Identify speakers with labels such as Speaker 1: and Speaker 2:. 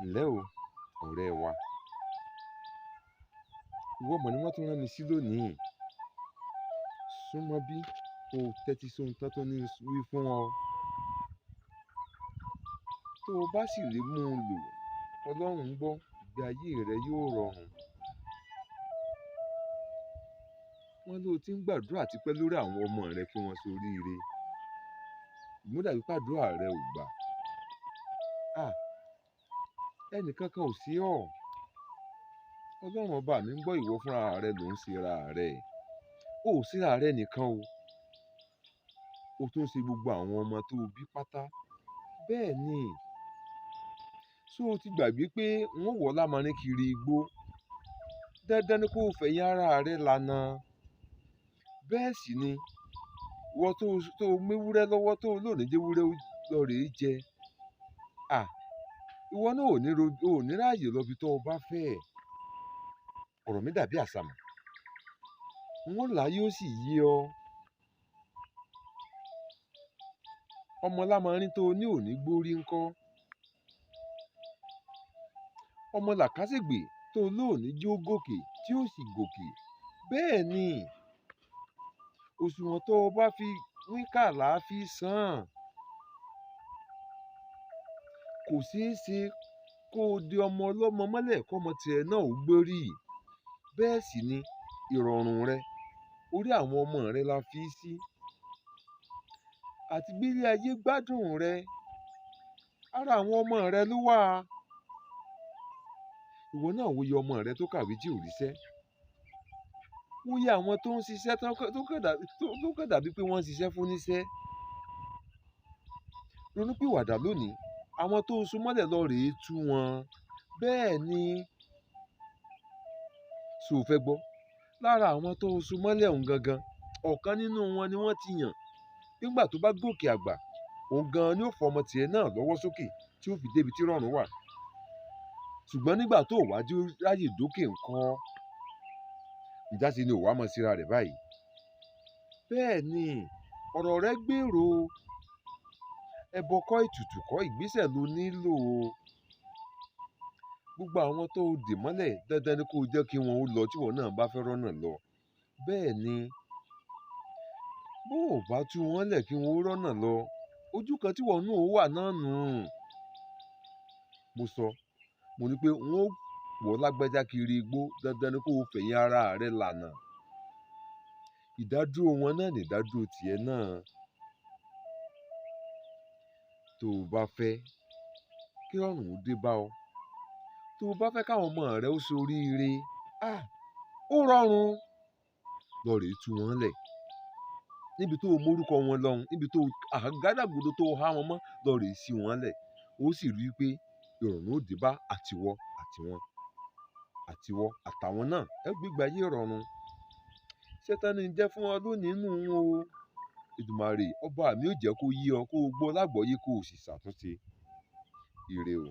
Speaker 1: Ǹlẹ́ o, ọ̀rẹ́ wa. Ìwọ mọ̀ ni wọ́n tún rán mi sí lónìí. Súnmọ́ bí kó o tẹ́tí sóhun tán tó ní wí fún ọ. Tó o bá sì lè mú un lò, Ọlọ́run ń gbọ́, ìgbé ayé rẹ yóò rọrùn. Wọ́n ló ti ń gbàdúrà tipẹ́ lórí àwọn ọmọ rẹ kí wọ́n ṣoríire. Ṣùgbọ́n ó dàbí pé àdúrà rẹ ò gbà. À, ẹnì kankan ò sí ọ. Ọlọ́run ọba mi ń gbọ́, ìwọ fúnra rẹ ló ń ṣera rẹ. O ò ṣera rẹ nìkan o. O tún ń ṣe gbogbo àwọn ọmọ tó o bí pátá. Bẹ́ẹ̀ ni. Ṣé o ti gbàgbé pé wọ́n wọ̀ lámarín kiri igbó? Dandan ni kó o fẹ̀yìn ara rẹ lànà. Bẹ́ẹ̀ sì ni, ìwọ tó o méwúrẹ́ lọ́wọ́ tó o lò ní jẹ́wúrẹ́ lọ rèé jẹ. À, ìwọ náà ò ní ráàyè lọ ibi tó o bá fẹ́. Ọ̀rọ̀ mi dàbí àsàmọ̀. Wọ́n là yóò sì yé ọ. Ọmọ lámarín tó o ní ò ní gbórí ńkọ́. Ọmọ làkàṣègbè tó o lò ní jó gòkè tí ó sì gòkè. Bẹ́ẹ̀ ni, òṣùwọ̀n tó o bá fi wíkà là á fi san. Kò ṣeé ṣe kó o di ọmọ ọlọ́mọ mọ́lẹ̀ kọ́mọ tiẹ̀ náà ó gbórí. Bẹ́ẹ̀ sì ni ìrọ̀rùn rẹ, orí àwọn ọmọ rẹ la fi sí. Àti gbélé ayé gbádùn rẹ, ara àwọn ọmọ rẹ ló wà. Ìwọ náà wo iye ọmọ rẹ tó kàwé tí ò ríṣẹ́. Wo iye àwọn tó ń ṣiṣẹ́ tó kàn dàbí pé wọ́n ń ṣiṣẹ́ fún níṣẹ́. Ronúpìwàdà lónìí, àwọn tó so mọ́lẹ̀ lọ rèé tú wọn. Bẹ́ẹ̀ ni. Ṣé o fẹ́ gbọ́? Lára àwọn tó so mọ́lẹ̀ òun gangan, ọ̀kan nínú wọn ni wọ́n ti yàn. Nígbà tó bá gòkè àgbà, òun gan-an ni ó fọ ọmọ tiẹ̀ náà lọ́wọ́ sókè tí ó fi débi tí rọrùn wà. Ṣùgbọ́n nígbà tó wá dé ráyè dókè ńkọ́, ìjáṣe ni ò wá mọ̀ síra rẹ̀ báyìí. Bẹ́ẹ̀ ni, ọ̀rọ̀ rẹ gbèrò. Ẹbọ kọ́, ètùtù kọ́, ìgbésẹ̀ ló nílò. Gbogbo àwọn tó dè mọ́lẹ̀, dandan ni kó jẹ́ kí wọ́n ó lọ tí ìwọ náà bá fẹ́ rọ́nà lọ. Bẹ́ẹ̀ ni, bó o bá tú wọn lẹ̀ kí wọ́n ó rọ́nà lọ, ojú kan tí ìwọ náà ó wà náà nù. Mo sọ, mo ní pé wọ́n ó wọ̀ lágbájá kiri igbó, dandan ni kó o fẹ̀yìn ara rẹ lànà. Ìdádúró wọn náà ni ìdádúró tiẹ̀ náà. Tó o bá fẹ́ kí rọrùn ó dé bá ọ, tó o bá fẹ́ káwọn ọmọ rẹ ó ṣoríire, à, ó rọrùn. Lọ rèé tú wọn lẹ̀. Níbi tó o mórúkọ wọn lọ́hun, níbi tó o àgádágodo tó o há wọn mọ́, lọ rèé sí wọn lẹ̀. Ó sì rí i pé ìrọ̀rùn ó dé bá àtiwọ́ àtiwọn, àtiwọ́ àtàwọn náà. Ẹ gbégbá ayé ìrọ̀rùn. Ṣé tán ni jẹ́ fún ọ lónìí nù o. Èdùmàrè, ọba mi ó jẹ́ kó yé ọ, kó o gbọ́ lágbọ̀ọ́yé kó o sì ṣàtúnṣe. Ire o.